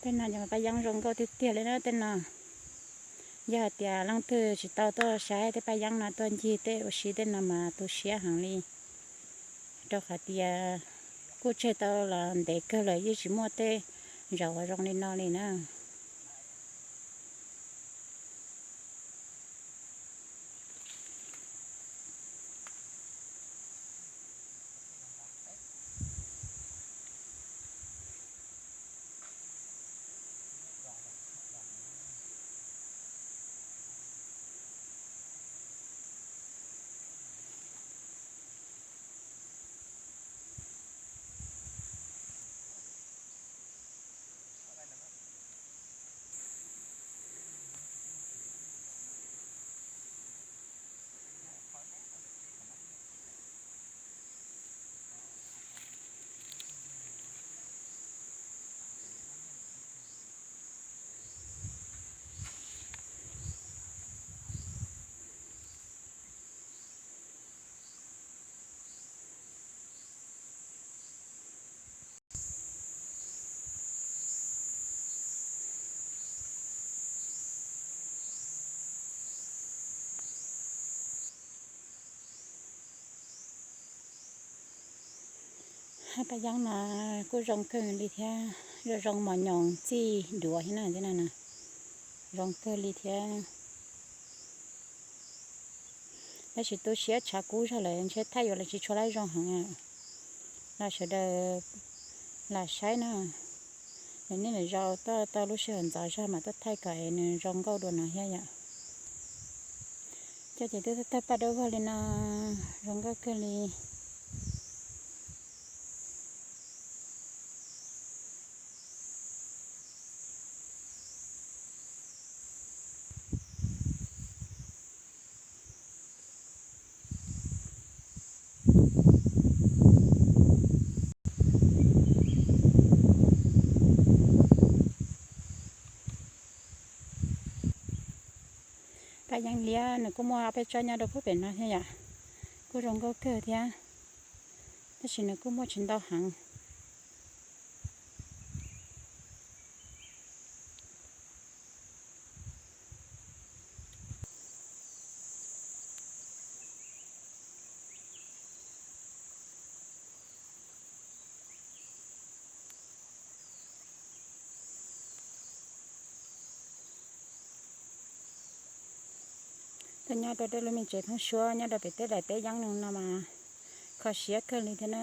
Tej no yog paj yeeb zoo nkauj tiag tiag li na tej no. Yog hais tias leej twg tsis tau tuaj saib tej paj yeeb no tuaj ncig tej ua si tej no mas tu siab heev li, rau qhov tias kuj tseg tau los ntev kawg lawm yeej tsis muaj tej zaum uas zoo li no li na. Paj yeeb no kuj zoo kawg li thiab, zoo zoo mos nyoos txij duav thiab na, zoo kawg li thiab. Tab sis tu siab tshav kub zog lawm ntshe thaij yuav los tsis tshua lab zoo heev. Los sawv daws lam saib na, nws niaj lam zaum tau lub sij hawm ntxov zog mam tuaj thaij kom es nws zoo nkauj dua no thiab yom. Cov ces twb tawg paj dawb vog li no, zoo nkauj kawg li. Paj yeeb liab nws kuj muaj ob peb tsob nyob rau pub pem no thiab yom, kuj zoo nkauj kawg thiab, tab sis nws kuj muaj tsis ntau heev. Tuaj nyob rau tej lub me tsev thoob suab nyob rau pem tej daim teb yeeb no mas kho siab kawg li thiab na.